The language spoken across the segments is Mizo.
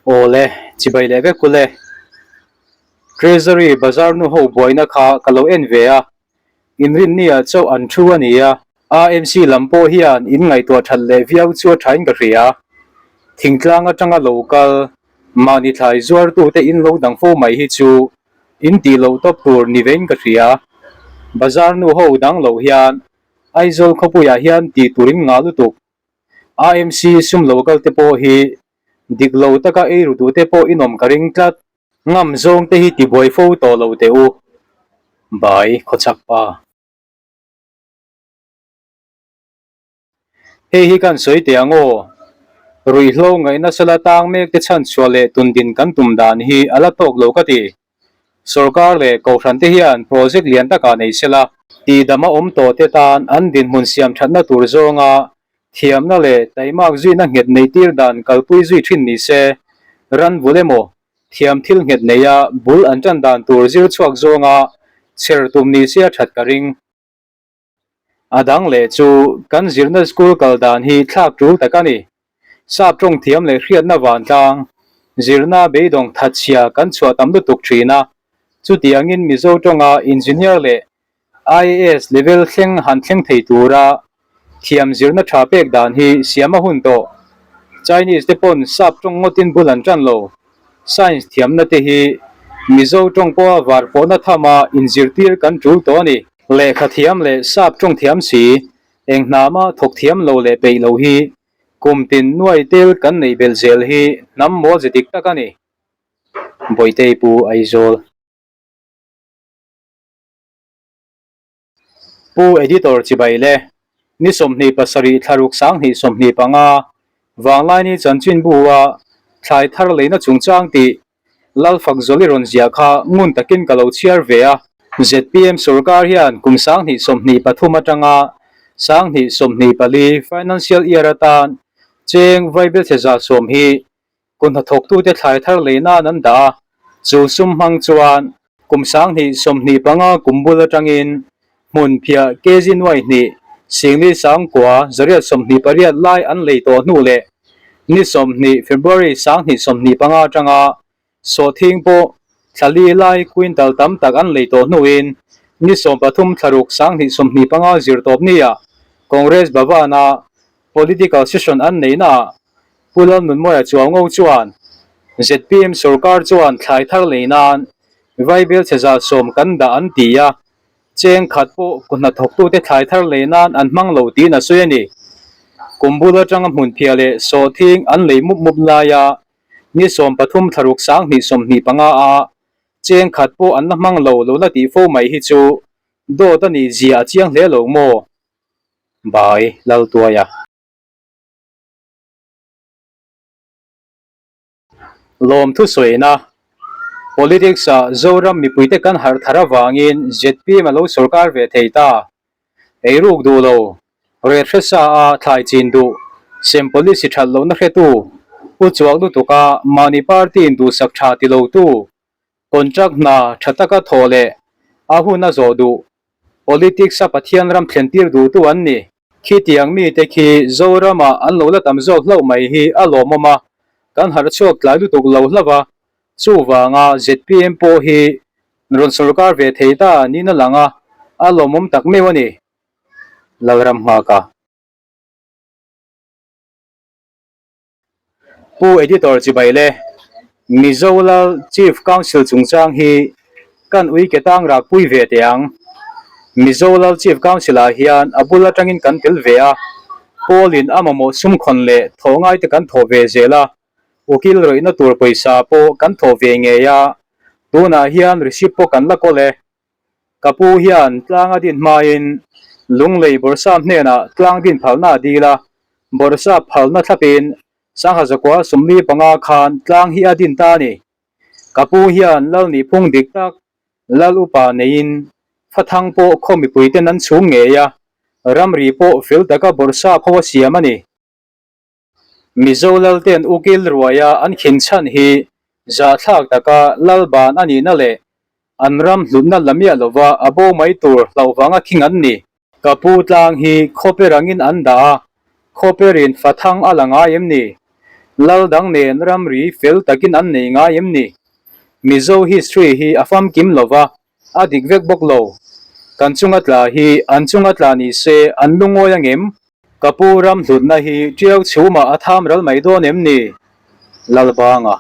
Awle, chibai leh vek ule. Treasury bazar nu ho buaina kha ka lo en ve a, inrinni-ah chauh an thu a ni a. AMC lam pawh hian in ngaihtuah that leh viau chu a thain ka hria. Thingtlang atanga lo kal, mahni thlai zuartute in lo dang fo mai hi chu in tih loh tawp tur ni vein ka hria. Bazar nu ho dang loh hian Aizawl khawpuiah hian tih tur in ngah lutuk. AMC sum lo kal te pawh hi dik lo taka ei ru duh te pawh in awm ka ring tlat. Ngam zawng te hi tibuai fo tawh lo teh u. Bai khawchhak pa. Hei hi kan sawi teh ang aw. Ruihhlo ngaihna sala tang mek te chhan chhuah leh tundin kan tum dan hi a la tawk lo ka ti. Sorkar leh Kohhran te hian project lian takah nei sela, tihdam a awm tawh te tan an dinhmun siam thatna tur zawnga thiamna leh taimak zuina nghet nei tir dan kalpui zui thin ni se, ran vul emaw thiam thil nghet neia bul an tan dan tur zir chhuak zawnga chher tum ni se a that ka ring. A dang leh chu kan zirna school kal dan hi thlak tul tak a ni. Sap tawng thiam leh hriatna vantlang, zirna beidawng thatchhia kan chhuah tam lutuk thin a. Chutiangin Mizo tawnga Engineer leh IAS level thleng han thleng thei tura thiam zirna tha pek dan hi siam a hun tawh. Chinese te pawn sap tawng ngawtin bul an tan lo. Science thiamna te hi Mizo tawng pawha var pawhna thama inzirtir kan tul tawh a ni. Lehkha thiam leh sap tawng thiam si, eng hnama thawk thiam lo leh peih lo hi kum tin nuai tel kan neih belh zel hi hnam mawl ze dik tak a ni. Bawitei Pu Aizawl. Pu Editor Chibai le, ni 27 thlaruk 2025 Vanglaini chanchinbu a thlai thar leina chungchang tih Lalfakzawli rawn ziah kha ngun takin ka lo chhiar ve a. Zpm sorkar hian kum 2023 atanga 2024 financial year atan cheng vaibelchhe 110 hi Kut hnathawktute thlai thar lei nan an dah a, chu sum hmang chuan kum 2025 kum bul atangin hmun phiah kg nuai hnih singli sangkua 828 lai an lei tawh hnu leh ni 20 February 2025 atanga sawhthing pawh thla li lai quintal tam tak an lei tawh hnuin ni 13 thlaruk 2025 zirtawp nia Congress Bhavan-a political session an neihnaah Pu Lalnunmawia Chuaungo chuan zpm sorkar chuan thlai thar lei nan vaibelchhe 110 kan dah an ti a, cheng khat pawh ku hnathawktute thlai thar lei nan an hmang lo tiin a sawi a ni. Kum bul atanga hmun phiah leh sawhthing an lei mup mup laia ni 13 thlaruk 2025 a cheng khat pawh an la hmang lo lo la tih fo mai hi chu dawt a nih zia a chiang hle lo maw? Bai Laltuaia. Lawmthu sawiina, Politics-ah Zoram mipuite kan harh thar avangin zpm a lo sorkar ve thei ta. Eiruk duh lo, ret hre sa a thlai chin duh, sem policy that lohna hretu, u chuak lutuka mahni party-in duhsak tha ti lotu, contract hna tha taka thawh leh a hun a zawh duh, Politics-a Pathian ram thlentir duhtu an ni. Khitiang mite khi Zoramah an lo la tam zawk hlauh mai hi a lawmawm a, kan harh chhuak tlai lutuk lo hlauh a, chuvanga zpm pawh hi rawn sorkar ve thei ta niin a lang a, a lawmawm tak meuh a ni. Lalram nghaka. Pu Editor chibai le, Mizo Lal Chief Council chungchang hi kan ui ke tang rak pui ve teh ang. Mizo Lal Chief Council ah hian a bul atangin kan tel ve a, Pawl in a mamawh sumkhawn leh thawh ngai te kan thawh ve zel a, ukil rawihna tur pawisa pawh kan thawh ve ngei a, tunah hian receipt pawh kan la kawl e. Ka pu hian tlang a din hmain Lunglei Bawrhsap hnenah tlang din phalna a dil a, Bawrhsap phalna thlapin Sangha zakua 45 khan tlang hi a din ta a ni. Ka pu hian Lal nihphung dik tak Lal upa neiin Fathang pawh khaw mipuiten an chhung ngei a, ramri pawh fel taka Bawrhsap ho a siam a ni. Mizo Lalten ukil ruaia an khin chhan hi zahthlak taka lal ban a nihna leh an ram hlutna la miah lova a bo mai tur hlauh vanga khing an ni. Ka pu tlang hi khawper angin an dah a, khawperin fathang a la ngai em ni? Lal dang nen ramri fel takin an nei ngai em ni? Mizo history hi a famkim lova, a dik vek bawk lo. Kan chunga tla hi an chunga tla ni se an lungawi angem? Ka pu ram hlutna hi tiau chhumah a tham ral mai dawn em ni? Lalbanga.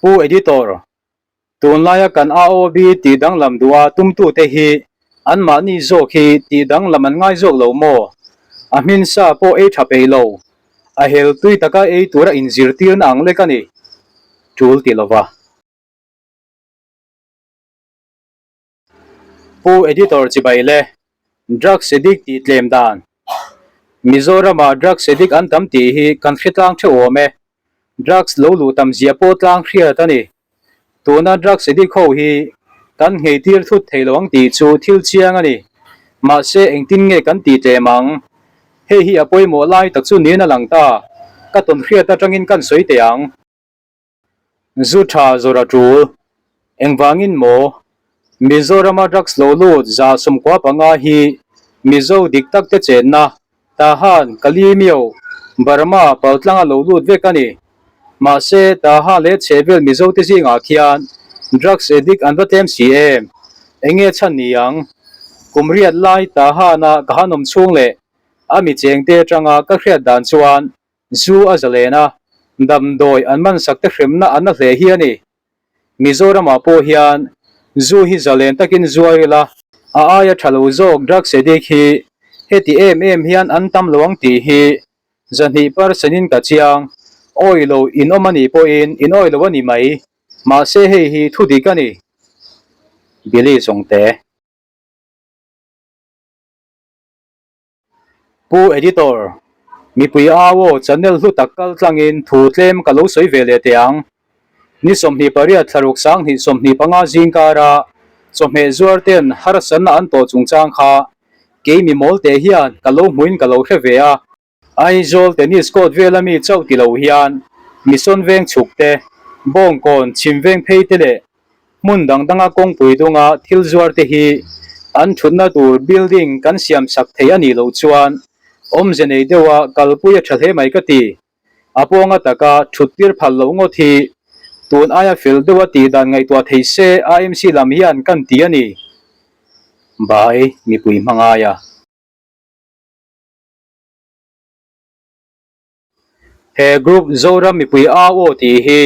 Pu Editor, Tunlaia kan AOB tih danglam duha tumtute hi anmahni zawk hi tih danglam an ngai zawk lo maw? A hmin sa pawh ei tha peih lo, a hel tui taka ei tura inzirtirna ang lek a ni. Tul ti lova. Pu Editor chibai le, Drugs addict tih tlem dan. Mizoramah drugs addict an tam tih hi kan hre tlang theuh awm e. Drugs lo luh tam zia pawh tlang hriat a ni. Tuna drugs addict ho hi kan nghei tir thut thei lo ang tih chu thil chiang a ni. Mahse engtin nge kan tih tlem ang? Hei hi a pawimawh lai tak chu niin a lang ta. Ka tawn hriat atangin kan sawi teh ang. Zu tha zawrh a tul. Engvangin maw? Mizorama drugs lo lut 15% hi Mizo dik tak te chenna, Tahan, Kalimio, Burma, Paltlanga lo lut vek a ni. Mahse, Tahan leh chhehvel Mizo te zingah khian drugs addict an va tlem si em? Enge chhan ni ang? Kum riat lai Tahana ka han awm chhung leh a mi chengte atanga ka hriat dan chuan Zu a zalen a, damdawi an man sak te hremna an la hle hi a ni. Mizoramah pawh hian zu hi zalen takin zuar ila, a aia tha lo zawk drugs addict hi heti em em hian an tam lo ang tih hi 2% in ka chiang. Awi lo in awm a nih pawhin in awi lo a ni mai. Mahse hei hi thu dik a ni. Billy Zawngte. Pu Editor, mipui au aw channel hlu tak kal tlangin thu tlem ka lo sawi ve leh teh ang. Ni 28 thlaruk 2025 zingkara chawhmeh zuar ten harsatna an tawh chungchang kha kei mi mawl teh hian ka lo hmuin ka lo hre ve a. Aizawl tennis court vela mi chauh ti lo hian Mission veng chhuk te, Bawngkawn chhim veng phei te leh hmun dang danga kawngpui dunga thil zuar te hi an thutna tur building kan siam sak thei a nih loh chuan awmze nei deuha kalpui a tha hle mai ka ti. A pawnga taka thut tir phal loh ngawt hi tun aia fel deuha tih dan ngaihtuah thei se IMC lam hian kan ti a ni. Bai mipui hmangaia. He group Zoram mipui au aw tih hi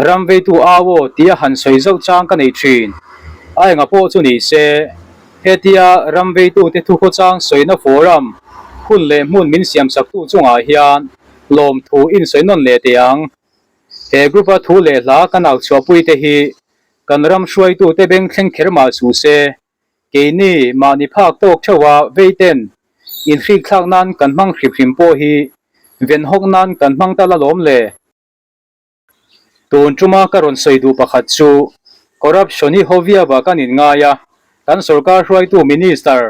ram veitu au aw tia han sawi zauh chang ka nei thin. A enga pawh chu ni se, hetia ram veitute thukhawchang sawina forum hun leh hmun min siamsaktu chungah hian lawmthu insawi nawn leh teh ang. He group-a thu leh hla kan au chhuahpuite hi kan ram hruaitute beng thleng kher mah suh se, Keini mahni phak tawk theuha veiten inhrik thlak nan kan hmang hrim hrim pawh hi ven hawk nan kan hmang tal alawm le. Tun tuma ka rawn sawi duh pakhat chu corruption hi haw viau kan inngai a, kan sorkar hruaitu minister,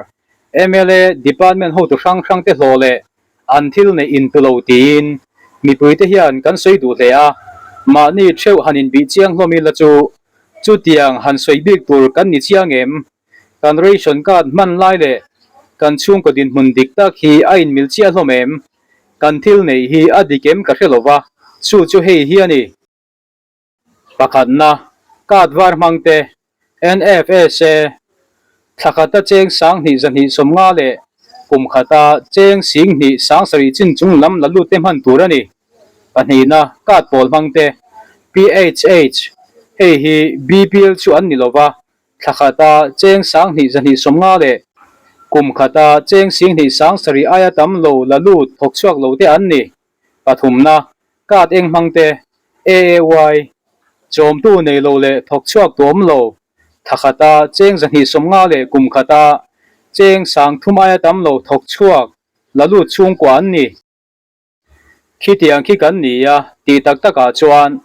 mla, department hotu hrang hrang te hlawh leh an thil neih intu lo tiin mipuite hian kan sawi duh hle a, mahni theuh han inbih chiang hlawm ila chu chutiang han sawi bik tur kan ni chiang em? Kan ration card hman lai leh kan chhungkaw dinhmun dik tak hi a inmil chiah hlawm em? Kan thil neih hi a dik em ka hre lo va, chu chu hei hi a ni. Pakhatna, card var hmang te, NFSA, thla khata cheng 2250 leh kum khata cheng 7700 chin chung lam la lut te hman tur a ni. Pahnihna, card pawl hmang te, PHH, hei hi BPL chu an ni lova, thla khata cheng 2250 leh kum khata cheng 7700 aia tam lo la lut thawk chhuak lo te an ni. Pathumna, card eng hmang te, AAY, chawmtu nei lo leh thawk chhuak tu awm lo, thla khata cheng 250 leh kum khata cheng 3000 aia tam lo thawk chhuak la lut chhungkua an ni. Khitiang khi kan ni a, tih tak takah chuan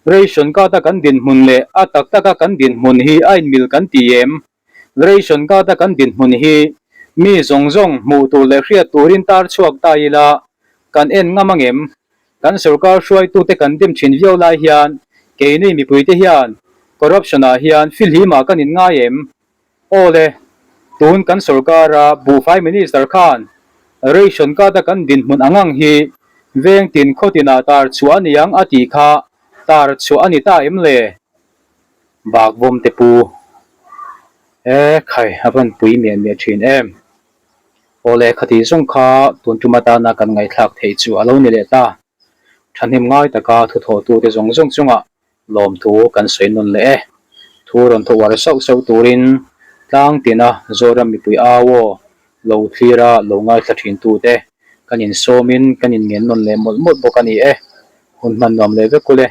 ration card a kan dinhmun leh a tak taka kan dinhmun hi a inmil kan ti em? Ration card a kan dinhmun hi mi zawng zawng hmuh tur leh hriat turin tar chhuak ta ila kan en ngam angem? Kan sorkar hruaitute kan dim thin viau lai hian keini mipuite hian corruption ah hian filhimah kan inngai em? Aw le, tun kan sorkara buhfai minister khan. Ration card a kan dinhmun ang ang hi veng tin khaw tinah tar chhuah a ni ang a tih kha tar chhuah a ni ta em le? Bakvawm te pu e khai a van pui miah miah thin em? Awle khati zawng kha tun tum atana kan ngaihthlak theih chu a lo ni leh ta. Thahnem ngai taka thuthawhtute zawng zawng chungah Lawmthu kan sawi nawn leh e. Thu rawn thaw uar sauh sauh turin tlang tina Zoram mipui au aw lo thlir a lo ngaithla thin tute kan insawmin kan inngen nawn leh mawlh mawlh bawk a ni e. Hun hman nuam leh vek u le.